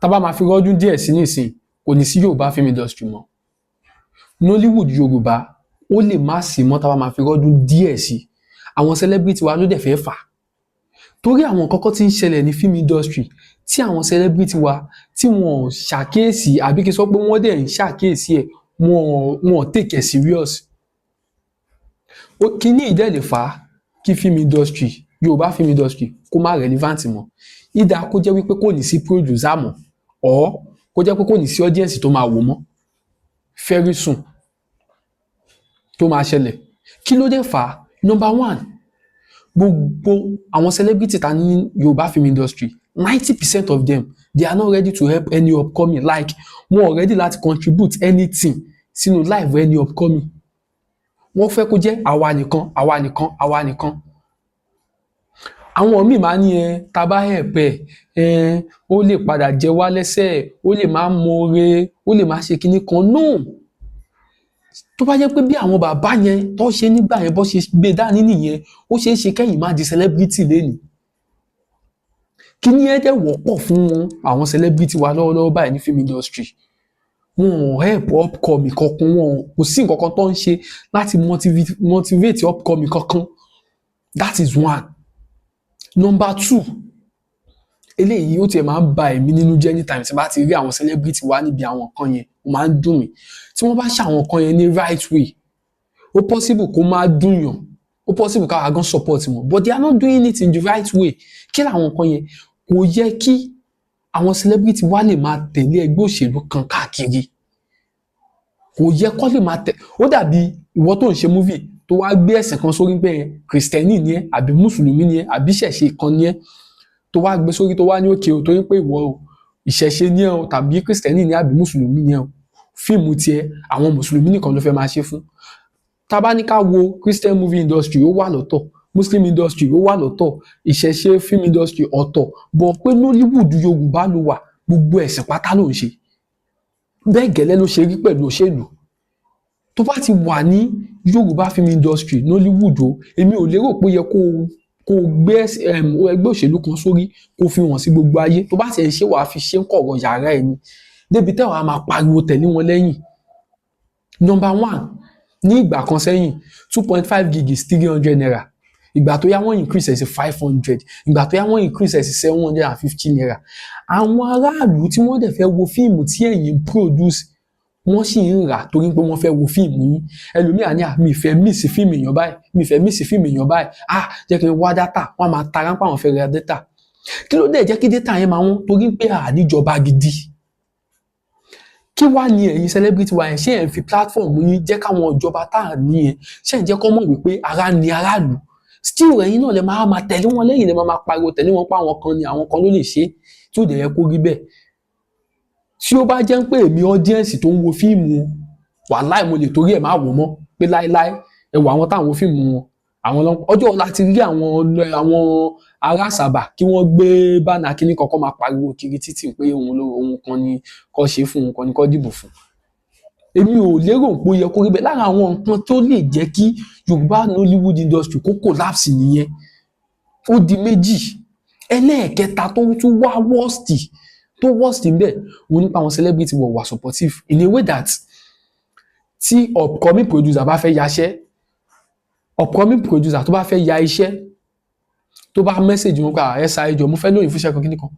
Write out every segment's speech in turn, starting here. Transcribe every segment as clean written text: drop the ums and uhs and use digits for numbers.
Tá bá máa fi rọ́dún díẹ̀ sí nísìn, kò ní sí Yorùbá film industry mọ́. Nollywood Yorùbá, ó lè má sí mọ́ tá bá máa fi rọ́dún díẹ̀ sí. Àwọn celebrity wa ló dẹ̀ fẹ́ fà á, torí àwọn nǹkan kan tí ń ṣẹlẹ̀ ní film industry tí àwọn celebrity wa tí wọ́n ò ṣàkíyèsí, àbí kí n sọ pé wọ́n dẹ̀ ń ṣàkíyèsí ẹ̀, wọ́n ò take it serious. Kíní yìí dẹ̀ lè fà á kí film industry, Yorùbá film industry, kó má relevant mọ́. Ìdá kó jẹ́ wípé kò ní sí producer mọ́, or kó jẹ́ pé kò ní sí audience tó máa wò mọ́ very soon tó máa ṣẹlẹ̀. Kí ló dé fà á? Number one, gbogbo àwọn celebrity ta ní Yorùbá film industry, 90% of them, they are not ready to help any upcoming. Like, wọn ò ready láti contribute anything sínú life any upcoming. Wọ́n fẹ́ kó jẹ́ àwa nìkan, àwa nìkan, àwa nìkan. Àwọn míì máa ní ẹ tá a bá help ẹ ẹ, ó lè padà jẹ wá lẹ́sẹ̀, ó lè má mọ̀ọ́re, ó lè má ṣe kinní kan. No, tó bá jẹ́ pé bí àwọn bàbá yẹn tó ṣe nígbà yẹn, bó ṣe gbé dání nìyẹn, ó ṣeé ṣe kẹ́yìn má di celebrity lénìí. Kíní ẹ dẹ̀ wọ́pọ̀ fún àwọn celebrity wa lọ́wọ́lọ́wọ́ báyìí ní film industry. Wọn ò help upcoming kankan. Wọn kò sí nǹkan kan tó ń ṣe láti motivate upcoming kankan. That is one. Number two, eléyìí ó tiẹ̀ máa ń ba èmi nínú jẹ́. Anytime tí bá ti rí àwọn celebrity wa níbi àwọn nǹkan yẹn, ó máa ń dùn mí. Tí wọ́n bá ṣe àwọn nǹkan yẹn ní right way, ó possible kó má dùn yàn, ó possible káwa gan support wọn, but they are not doing it in the right way. Kí làwọn nǹkan yẹn? Kò yẹ kí àwọn celebrity wa lè máa tẹ̀lé ẹgbẹ́ òṣèlú kan káàkiri. Kò yẹ kó lè máa tẹ̀. Ó dàbí ìwọ tó ń ṣe movie, tó wá gbé ẹ̀sìn kan sórí pé Kristẹni ni ẹ́, àbí Mùsùlùmí ni ẹ́, àbí ìṣẹ̀ṣe kan ni ẹ́, tó wá gbé sórí, tó wá ní òkè o, torí pé ìwọ o, ìṣẹ̀ṣe ni ẹ́ o, tàbí Kristẹni ni ẹ́, àbí Mùsùlùmí ni ẹ́ o, fíìmù tiẹ̀, àwọn Mùsùlùmí nìkan ló fẹ́ máa ṣe fún. Tá bá ní ká wo, Christian movie industry, ó wà lọ́tọ̀, Muslim industry, ó wà lọ́tọ̀, ìṣẹ̀ṣe film industry, ọ̀tọ̀. Bọ̀ pé Nollywood Yorùbá ló wà, gbogbo ẹ̀sìn pátá ló ń ṣe. Bẹ́ẹ̀ gẹ́lẹ́ ló ṣe rí pẹ̀lú òṣèlú. Tó bá ti wà ní Yorùbá film industry, Nollywood o, èmi ò lérò pé ó yẹ kó o gbé ẹgbẹ́ òṣèlú kan sórí, kó o fi hàn sí gbogbo ayé. Tó bá ti ẹ̀ ṣe, wàá fi ṣe ń kọ̀rọ̀ yàrá ẹni débi tẹ́ wàá máa pariwo tẹ̀lé wọn lẹ́yìn. Number one, ní ìgbà kan sẹ́yìn, 2.5 gig is ₦300. Ìgbà tó yá, wọ́n increase ẹ̀ sí 500. Ìgbà tó yá, wọ́n increase ẹ̀ sí ₦750. Àwọn aráàlú tí wọ́n dẹ̀ fẹ́ wo fíìmù tí ẹ̀yin produce, wọ́n sì ń rà torí pé wọ́n fẹ́ wo fíìmù yín. Ẹlòmíà ní à, mi fẹ́ miss fíìmù èèyàn báyìí, mi fẹ́ miss fíìmù èèyàn báyìí, ah, jẹ́ kí n wá data. Wọ́n á máa tara pé àwọn fẹ́ ra data. Kí ló dé jẹ́ kí data yẹn máa wọ́n? Torí pé àníjọba gidi. Kí wá ní ẹ̀yin celebrity wa yẹn, ṣé ẹ̀ ń fi platform yín jẹ́ káwọn ìjọba tá à ní yẹn, ṣé ẹ̀ ń jẹ́ kó mọ̀ wípé ara ni aráàlú? Still, ẹ̀yin náà lè máa máa tẹ̀lé wọn lẹ́yìn, lè máa máa pariwo tẹ̀lé wọn pé àwọn kan ni, àwọn kan ló lè ṣe, tí ò dẹ̀ yẹ kó rí bẹ́ẹ̀. Tí ó bá jẹ́ pé èmi audience tó ń wo fíìmù, wàláì, mo lè torí ẹ̀ má wò mọ́ pé láéláé. Ẹ wò àwọn táwọn fíìmù wọn, àwọn lọ ọjọ́ ọ̀la ti rí àwọn ará Àsàbà kí wọ́n gbé banner kíní kankan, máa pariwo kiri títì pé òun ló, òun kan ni kó ṣe fún, òun kan ni kó dìbò fún. Èmi ò lérò pé ó yẹ kó rí bẹ́ẹ̀. Lára àwọn nǹkan tó lè jẹ́ kí Yorùbá Nollywood industry kó collapse nìyẹn. Ó di méjì. Ẹlẹ́ẹ̀kẹta tó tún wá worst, tó worst ń bẹ̀, òun nípa àwọn celebrity wọ̀ wà supportive in a way that tí upcoming producer bá fẹ́ yaṣẹ́, upcoming producer tó bá fẹ́ ya iṣẹ́, tó bá message wọn pé, ẹ ṣá, ẹjọ́, mo fẹ́ lóyún fúnṣẹ́ kan, kíní kan,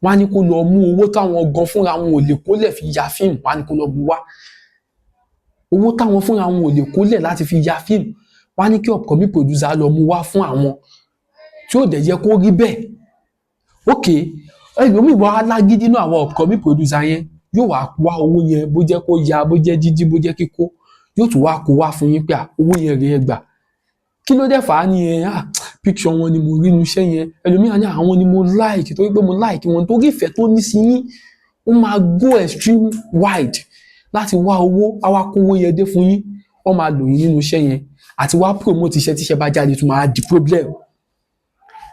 wọ́n á ní kó lọ mú owó táwọn gan fúnra wọn ò lè kólẹ̀ fi ya fíìmù. Wọ́n á ní kó lọ mú wá owó táwọn fúnra wọn ò lè kólẹ̀ láti fi ya fíìmù. Wọ́n á ní kí upcoming producer lọ mú wá fún àwọn, tí ó dẹ̀ yẹ kó rí bẹ́ẹ̀. Ok, ẹlòmíì wá lágídí náà, àwọn upcoming producer yẹn yóò wá wá owó yẹn, bó jẹ́ kó ya, bó jẹ́ jíjí, bó jẹ́ kíkó, yóò tún wá kó wá fún yín pé à, owó yẹn rèé, ẹ gbà. Kí ló dé fà á ni ẹ, ah, picture wọn ni mo rí inú iṣẹ́ yẹn. Ẹlòmíì ní àwọn ni mo like, torí pé mo like wọn, torí ìfẹ́ tó ní sí yín, ó máa go extreme wide láti wá owó, á wá kówó yẹn dé fún yín. Wọ́n máa lò yín nínú iṣẹ́ yẹn àti wá promote iṣẹ́. Tíṣẹ́ bá jáde, tún máa di problem.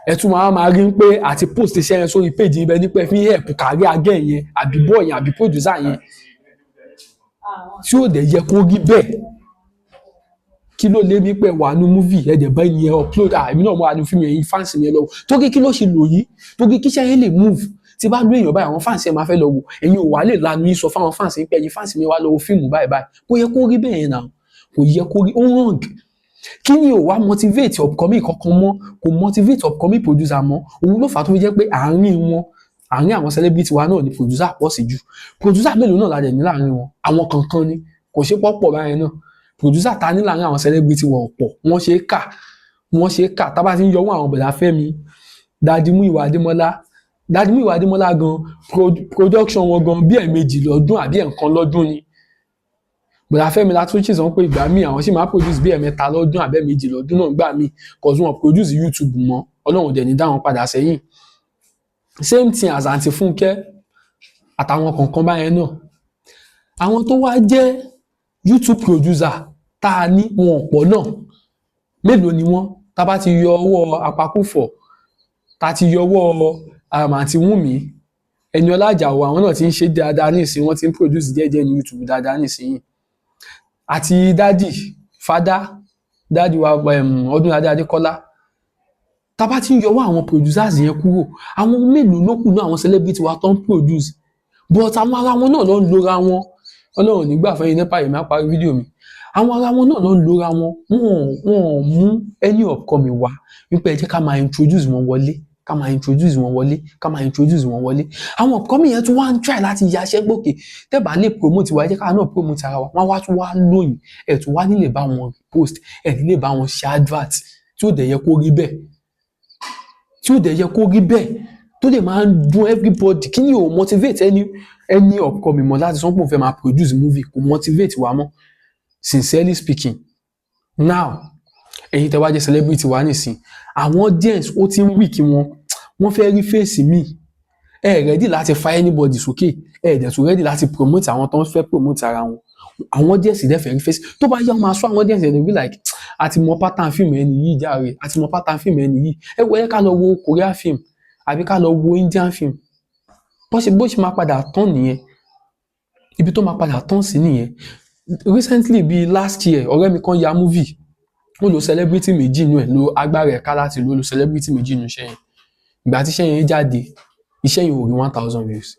Ẹ tún máa máa rí pé àti post iṣẹ́ yẹn sórí page yín bẹ́ẹ̀ ní pé fi help kárí agẹ́ yẹn, àbí boy yẹn, àbí producer yẹn, tí ó dẹ̀ yẹ kó rí bẹ́ẹ̀. Kí ló lé mi pé wà nú movie, ẹ dẹ̀ bá ẹni yẹn upload, ah, èmi náà mo wà nú fíìmù yẹn, fans yẹn lọ, torí kí ló ṣe lò yín? Torí kíṣẹ́ yẹn lè move. Tí bá lú èèyàn báyìí, àwọn fans ẹ̀ máa fẹ́ lọ wò. Ẹ̀yin ò wá lè lanu yín sọ fáwọn fans yín pé ẹ̀yin fans mi, wá lọ wo fíìmù báyìí báyìí. Kò yẹ kó rí bẹ́ẹ̀ yẹn náà, kò yẹ kó rí. Ó wrong. Kí ni ò wá motivate upcoming kankan mọ́? Kò motivate upcoming producer mọ́. Òun ló fà á tó fi jẹ́ pé àárín wọn, àárín àwọn celebrity wa náà ni producer pọ̀ sí jù. Producer mélòó náà la dẹ̀ ní láàárín wọn? Àwọn kankan ni, kò ṣe pọ̀ pọ̀ báyẹn náà. Producer ta ní láàárín àwọn celebrity wọn pọ̀, wọ́n ṣe é kà, wọ́n ṣe é kà. Tá bá ti ń yọwọ́ àwọn bọ̀dá Fẹ́mi, Daddy Múyìwá Adémọ́lá, Daddy Múyìwá Adémọ́lá gan, production wọn gan, bí ẹ̀ẹ̀mejì lọ́dún àbí ẹ̀ẹ̀kan lọ́dún ni. Bọ̀dá Fẹ́mi la tún ṣì sọ pé ìgbà míì àwọn sì máa produce bí ẹ̀ẹ̀mẹ́ta lọ́dún àbí ẹ̀ẹ̀mejì lọ́dún náà gbà míì, cause wọn produce YouTube mọ́. Ọlọ́run dẹ̀ ní dá wọn padà sẹ́yìn. Same thing as Aunty Fúnkẹ́ àtàwọn kọ̀ọ̀kan báyẹn náà. Àwọn tó wá jẹ́ YouTube producer tá a ní, wọn ò pọ̀ náà. Mélòó ni wọ́n? Tá a bá ti yọ ọwọ́ Apakúfọ̀, tá a ti yọ ọwọ́ Aunty Wúnmi Ẹniọlá Àjàó, àwọn náà ti ń ṣe dáadáa nísìnyí, wọ́n ti ń produce díẹ̀díẹ̀ ní YouTube dáadáa nísìnyí, àti daddy fada, daddy wa Ọdúnladé Adékọ́lá. Tá a bá ti ń yọwọ́ àwọn producers yẹn kúrò, àwọn mélòó ló kù náà àwọn celebrity wa tó ń produce? But àwọn ara wọn náà ló ń lora wọn. Ọlọ́run nígbà fún yín nípa èmi á parí fídíò mi. Àwọn ara wọn náà ló ń lora wọn. Wọn ò mú any upcoming wá wípé ẹ jẹ́ ká máa introduce wọn wọlé, ká máa introduce wọn wọlé, ká máa introduce wọn wọlé. Àwọn upcoming yẹn tún wá ń try láti yaṣẹ́ gbòkè. Tẹ́ bá lè promote wa, ẹ jẹ́ ká náà promote ara wa. Wọ́n wá tún wá lóyìn, ẹ̀ tún wá nílè bá wọn post, ẹ̀ nílè bá wọn ṣe advert, tí ó dẹ̀ yẹ kó rí bẹ́ẹ̀, tí ó dẹ̀ yẹ kó rí bẹ́ẹ̀, tó dẹ̀ máa ń dùn everybody. Kí ni ò motivate any upcoming mọ́ láti sọ pé òun fẹ́ máa produce movie? Kò motivate wa mọ́, sincerely speaking. Now, ẹ̀yin tẹ́ wá jẹ́ celebrity wa nísìn, àwọn audience ó ti ń weak wọn, wọ́n fẹ́ rí face míì. Ẹ ready láti fa anybody sókè, ẹ dẹ̀ tún ready láti promote àwọn tó ń fẹ́ promote ara wọn. Àwọn audience dẹ̀ fẹ́ rí face. Tó bá yá, wọn máa sọ àwọn audience ẹ̀ be like, àti mọ pattern fíìmù ẹni yìí jàre, àti mọ pattern fíìmù ẹni yìí. Ẹ wọ, ẹ ká lọ wo Korea film àbí ká lọ wo Indian film. Bó ṣe máa padà tán nìyẹn, ibi tó máa padà tán sí nìyẹn. Recently, bíi last year, ọ̀rẹ́ mi kan ya movie, ó lo celebrity méjì nù ẹ̀, lo agbára ẹ̀ ká láti lo celebrity méjì nù iṣẹ́ yẹn. Ìgbà tí iṣẹ́ yẹn jáde, iṣẹ́ yẹn ò rí 1,000 views.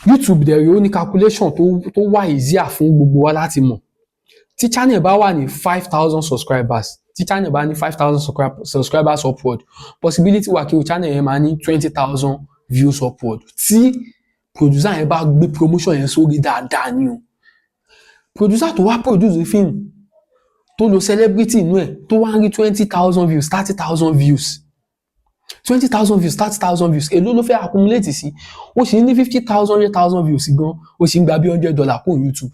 YouTube dẹ̀ rí, ó ní calculation tó wà easier fún gbogbo wa láti mọ̀. Tí channel bá wà ní 5,000 subscribers, tí channel bá ní 5,000 subscribers upward, possibility wà kí o channel yẹn máa ní 20,000 views upward, tí producer yẹn bá gbé promotion yẹn sórí dáadáa ni o. Producer tó wá produce film tó lo celebrity inú ẹ̀, tó wá ń rí 20,000 views, 30,000 views, 20,000 views, 30,000 views, èló ló fẹ́ accumulate sí? Ó sì ní 50,000, 100,000 views gan, ó sì ń gba bí $100 kó YouTube.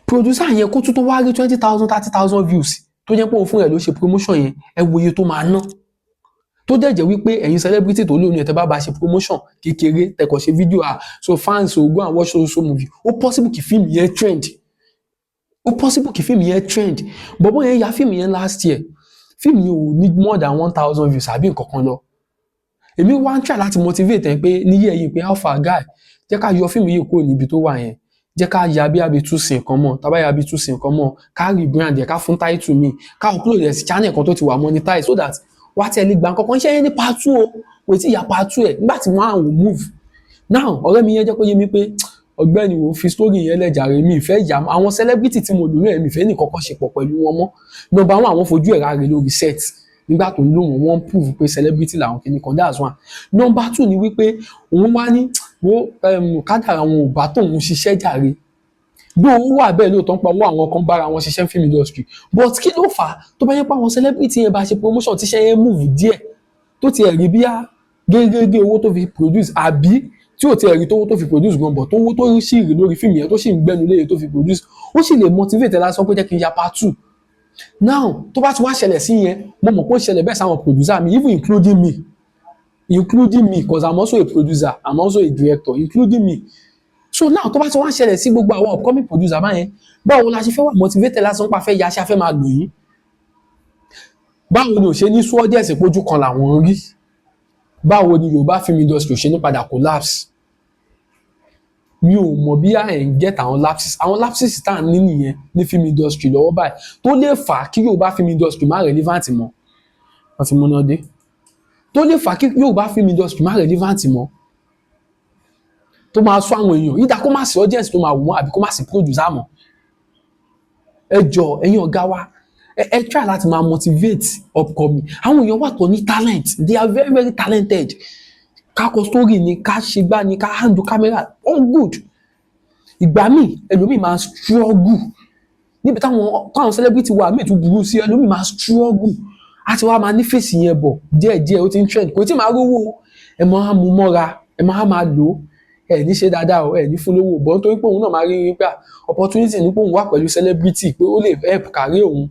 Producer yẹn, kó tún tó wá rí 20,000, 30,000 views, tó jẹ́ pé òun fún ẹ̀ ló ṣe promotion yẹn, ẹ wo iye tó máa ná. Tó dẹ̀ jẹ́ wípé ẹ̀yin celebrity tó lónìí ẹ̀, tẹ́ bá bá ṣe promotion kékeré, tẹ́ kàn ṣe fídíò, ah, so fans o, go and watch so so movie, ó possible kí fíìmù yẹn trend, ó possible kí fíìmù yẹn trend. Bọ̀bọ̀ yẹn ya fíìmù yẹn last year, fíìmù yẹn ò ní more than 1,000 views àbí nǹkan kan lọ. Èmi wá ń try láti motivate ẹ pé níyẹ̀ yìí pé, alpha guy, jẹ́ ká yọ fíìmù yìí kúrò níbi tó wà yẹn, jẹ́ ká ya bí abi two scene kan mọ́. Tá bá ya bí two scene kan mọ́, ká rebrand ẹ̀, ká fún title mi, ká upload ẹ̀ sí channel kan tó ti wà monetize, so that wá tẹ̀lé gbà nǹkan kan. Iṣẹ́ yẹn ní part two o, kò tí ì ya part two ẹ̀ nígbà tí wọ́n á wò move. Now, ọ̀rẹ́ mi yẹn jẹ́ kó yé mi pé, ọ̀gbẹ́ni, wo, fi story yẹn lẹ́jàre, mi ìfẹ́ yà àwọn celebrity tí mo lò náà, mi ìfẹ́ ní kọ́kọ́ ṣe pọ̀ pẹ̀lú wọn mọ́. Number one, àwọn fojú ẹ̀ ráre lórí set nígbà tó ń lò wọ́n, wọ́n prove pé celebrity làwọn kìíní kan. That's one. Number two ni wípé òun wá ní wo kádàrà àwọn ò bá tóun ṣiṣẹ́ jàre. Bí owó wà bẹ́ẹ̀ lóòótọ́, ń pa owó, àwọn kan bára wọn ṣiṣẹ́ film industry, but kí ló fà á tó bá yẹ pé àwọn celebrity yẹn bá ṣe promotion, tíṣẹ́ yẹn move díẹ̀, tó ti ẹ̀ rí bíyà gẹ́gẹ́ owó tó fi produce, àbí tí ò tiẹ̀ rí tówó tó fi produce gan, bọ̀ tówó tó sì rí lórí fíìmù yẹn, tó sì ń gbẹ́nu léye tó fi produce, ó sì lè motivate ẹ lásán pé jẹ́ kí n ya part two. Now, tó bá ti wá ṣẹlẹ̀ sí yẹn, mo mọ̀ pé ó ṣẹlẹ̀ bẹ́ẹ̀ sáwọn producer mi, even including me, because I'm also a producer, I'm also a director, including me. So now, tó bá ti wá ṣẹlẹ̀ sí gbogbo àwọn upcoming producer báyẹn, báwo la ṣe fẹ́ wà motivated lásán pa fẹ́ yaṣẹ́ fẹ́ máa lò yín? Báwo ni ò ṣe ní sú audience pójú kan làwọn ń rí? Báwo ni Yorùbá film industry ò ṣe ní padà collapse? Mi ò mọ̀ bí à ń get àwọn lapses, àwọn lapses tá à ń ní nìyẹn ní film industry lọ́wọ́ báyìí, tó lè fà á kí Yorùbá film industry má relevant mọ́. Wọ́n ti múná dé. Tó lè fà kí Yorùbá film industry má relevant mọ́, tó máa sọ àwọn èèyàn yídà, kó má sí audience tó máa wò wọ́n, àbí kó má sí producer mọ́. Ẹ jọ, ẹ̀yin ọ̀gá wa, ẹ try láti máa motivate upcoming. Àwọn èèyàn wà tó ní talent, they are very very talented. Ká kọ story ni, ká ṣe gbá ni, ká handle camera, all good. Ìgbà míì, ẹlòmíì máa struggle níbi táwọn celebrity wa míì tún burú sí. Ẹlòmíì máa struggle àti wá máa ní face yẹn bọ̀ díẹ̀díẹ̀, ó ti ń trend, kò tí máa rówó. Ẹ máa mú mọ́ra, ẹ máa máa lò ó, ẹ ní ṣe dáadáa o, ẹ ní fún lówó bọ́, nítorí pé òun náà máa rí rí pé opportunity ní pé òun wà pẹ̀lú celebrity, pé ó lè help career òun.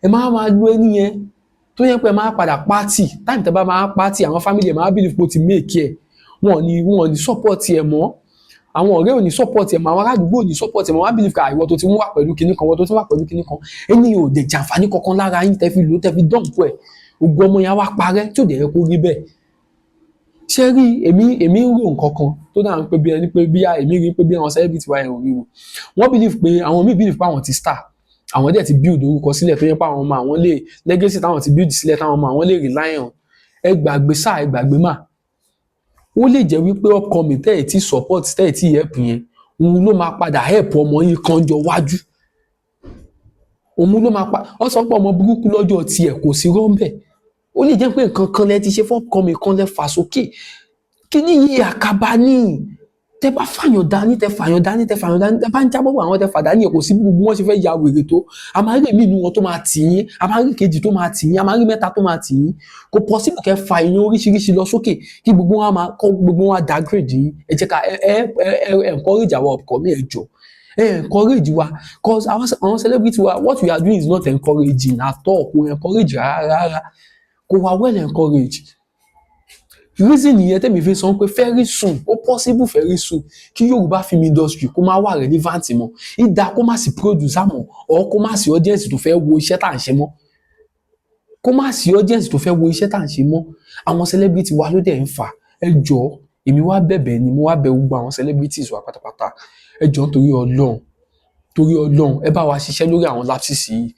Ẹ máa máa lo ẹni yẹn, tó yẹ pé ẹ máa padà party time. Tẹ́ bá máa party, àwọn family ẹ máa believe pé ó ti make ẹ. Wọn ò ní support ẹ mọ́, àwọn ọ̀rẹ́ ò ní support ẹ mọ́, àwọn aládùúgbò ò ní support ẹ mọ́. Wọ́n á believe pé ìwọ tó ti ń wà pẹ̀lú kinní kan, ìwọ tó ti ń wà pẹ̀lú kinní kan, ẹni ò dẹ̀ jàǹfààní kankan lára yín tẹ́ fi lò, tẹ́ fi dump ẹ̀. Ògùn ọmọ yẹn á wá parẹ́, tí ò dẹ̀ yẹ kó rí bẹ́ẹ̀. Ṣé rí, èmi ń rò nǹkan kan tó dáa pé bí ẹni pé bí èmi rí pé bí àwọn celebrity wa yẹn ò rí wò. Wọ́n believe pé, àwọn míì believe pé àwọn ti star, àwọn dẹ̀ ti build orúkọ sílẹ̀, tó yẹ pé àwọn ọmọ àwọn lè legacy táwọn ti build sílẹ̀, táwọn ọmọ àwọn lè rely on. Ẹ gbàgbé sáà, ẹ gbàgbé mà. Ó lè jẹ́ wípé upcoming tẹ́ ẹ̀ tí support, tẹ́ ẹ̀ tí help yẹn, òun ló máa padà help ọmọ yín kan jọ wájú. Òun ló máa pa ọ sọ pé ọmọ burúkú lọ́jọ́ tiẹ̀ kò sí rọ́ńbẹ̀. Ó lè jẹ́ pé nǹkan kan lẹ ti ṣe fún upcoming kan lẹ fà sókè. Kíní yìí, àkàbà ní. Tẹ bá fàyàn dání, tẹ fàyàn dání, tẹ fàyàn dání, tẹ bá ń jábọ̀ wọ àwọn tẹ fà dání yẹn, kò sí bí gbogbo wọn ṣe fẹ́ ya wèrè tó. A máa rí èmi inú wọn tó máa tì yín, a máa rí kejì tó máa tì yín, a máa rí mẹ́ta tó máa tì yín. Kò possible kẹ́ fa èèyàn oríṣiríṣi lọ sókè, kí gbogbo wọn máa kọ́, gbogbo wọn downgrade yín. Ẹ jẹ́ ká ẹ encourage àwọn upcoming. Ẹ jọ, ẹ encourage wa, cause àwọn celebrity wa, what we are doing is not encouraging at all. Kò encourage rárá rárá, kò wá well encourage. Reason nìyẹn tẹ́mi fi sọ pé very soon, ó possible very soon kí Yorùbá film industry kó má wà relevant mọ́, ìdá kó má sí producer mọ́, or kó má sí audience tó fẹ́ wo iṣẹ́ tá à ń ṣe mọ́, kó má sí audience tó fẹ́ wo iṣẹ́ tá à ń ṣe mọ́. Àwọn celebrity wa ló dẹ̀ ń fà. Ẹ jọ̀ọ́, èmi wá bẹ̀bẹ̀ ni, mo wá bẹ̀ gbogbo àwọn celebrities wa pátápátá. Ẹ jọ̀ọ́, nítorí Ọlọ́run, torí Ọlọ́run, ẹ bá wa ṣiṣẹ́ lórí àwọn lapses yìí.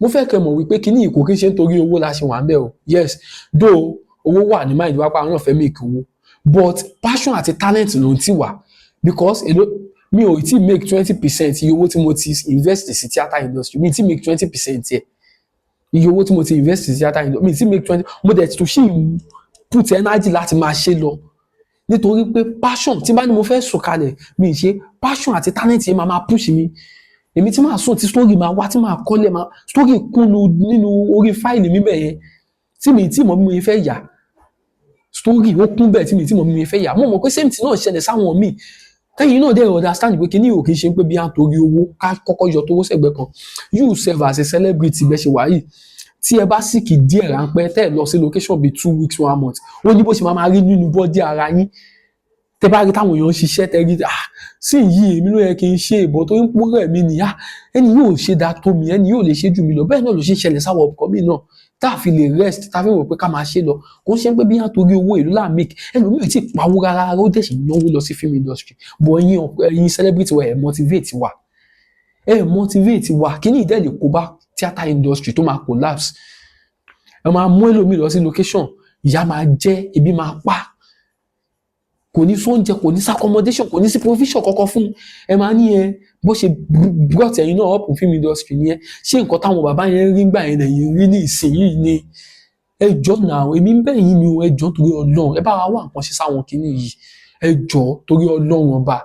Mo fẹ́ kẹ́ mọ̀ wípé kíní yìí kò kí ń ṣe nítorí owó la ṣe wà ń bẹ̀ o. Yes, though owó wà ní mind wa pé àwọn náà fẹ́ make owó, but passion àti talent ló ń tì wá, because èló mi ò tí make 20% iye owó tí mo ti invest sí theatre industry. Mi tí make 20% yẹ iye owó tí mo ti invest sí theatre industry, mi tí make 20. Mo dẹ̀ tó ṣì put energy láti máa ṣe lọ, nítorí pé passion. Tí bá ní mo fẹ́ sùn kalẹ̀, mi ì ṣe, passion àti talent yẹn máa máa push mi. Èmi tí màá sùn, tí story máa wá, tí màá kọ́lẹ̀, máa story kúnnu nínú orí file mi bẹ̀ yẹn, tí mi tí mọ̀ bí mo fẹ́ yà. Story ó kún bẹ́ẹ̀, tí mi tí mọ̀ bí mo fẹ́ yà. Mo mọ̀ pé same thing náà ṣẹlẹ̀ sáwọn míì. Tẹ́yìn náà dẹ̀ understand pé kíní ò kì í ṣe pé bí à ń torí owó. Ká kọ́kọ́ yọ tówó sẹ́gbẹ́ kan. You serve as a celebrity, bẹ́ẹ̀ ṣe wà yìí, tí ẹ bá sick díẹ̀ ráńpẹ́, tẹ́ ẹ lọ sí location bíi 2 weeks, one month, ó ní bó ṣe máa máa rí nínú body ara yín. Tẹ́ bá rí táwọn èèyàn ń ṣiṣẹ́, tẹ́ rí, ah, sí yìí, èmi ló yẹ kí n ṣe ìbọn tó ń pọ́nrẹ́ mi nìyá, ẹni yóò ṣe dáa tó mi, ẹni yóò lè ṣe jù mí lọ. Bẹ́ẹ̀ náà ló ṣe ń ṣẹlẹ̀ sáwọn ọkọ mi náà, tá a fi lè rest, tá a fi rò pé ká máa ṣe lọ. Kò ń ṣe pé bí wọ́n torí owó ìlú là make. Ẹlòmíì tí pawó rárá, ó dẹ̀ sì náwó lọ sí film industry. But ẹ̀yin celebrity wa, ẹ̀ motivate wa, ẹ̀ motivate wa. Kí ní ìdẹ́ lè kó bá theatre industry tó máa collapse? Ẹ máa mú ẹlòmíì lọ sí location, ìyà máa jẹ, ebi máa pa, kò ní sóúnjẹ, kò ní sí accommodation, kò ní sí provision kankan fún. Ẹ máa ní ẹ bó ṣe brought ẹ̀yin náà up in film industry nìyẹn. Ṣé nǹkan táwọn bàbá yẹn rí gbà yẹn lẹ́yìn rí ní ìsinyìí ni? Ẹ jọ̀ọ́ náà, èmi ń bẹ̀ yín ni o. Ẹ jọ̀ọ́, torí Ọlọ́run, ẹ bá wa wá nǹkan ṣe sáwọn kinní yìí. Ẹ jọ̀ọ́, torí Ọlọ́run Ọba,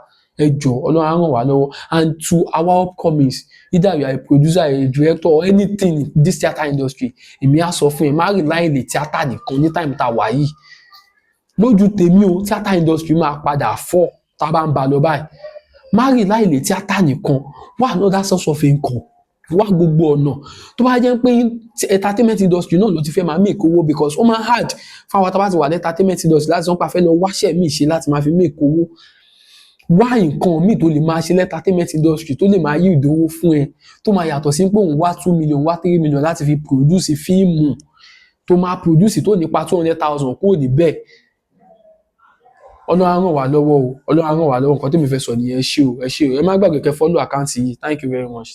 ẹ jọ̀ọ́. Ọlọ́run á ràn wá lọ́wọ́. And to our upcomings, either you are a producer, a director or anything in this theatre industry, èmi á sọ fún ẹ, má rely lé theatre nìkan ní time tá a wà yìí. Lójú tèmi o, theatre industry máa padà fọ́ tá a bá ń ba lọ báyìí. Má rely lé theatre nìkan. Wá another source of income, wá gbogbo ọ̀nà. Tó bá jẹ́ pé entertainment industry náà ló ti fẹ́ máa make owó, because ó máa hard fáwọn tá a bá ti wà ní entertainment industry láti sọ pé a fẹ́ lọ wáṣẹ́ míì ṣe láti máa fi make owó. Wá nǹkan míì tó lè máa ṣe ní entertainment industry, tó lè máa yield owó fún ẹ, tó máa yàtọ̀ sí pé òun wá 2 million, wá 3 million láti fi produce fíìmù tó máa produce, tó nípa 200,000 kúrò níbẹ̀. Ọlọ́run á ràn wá lọ́wọ́ o, Ọlọ́run á ràn wá lọ́wọ́. Nǹkan tí mi fẹ́ sọ nìyẹn. Ẹ ṣé o, ẹ ṣé o. Ẹ má gbàgbé kẹ́ follow account yìí. Thank you very much.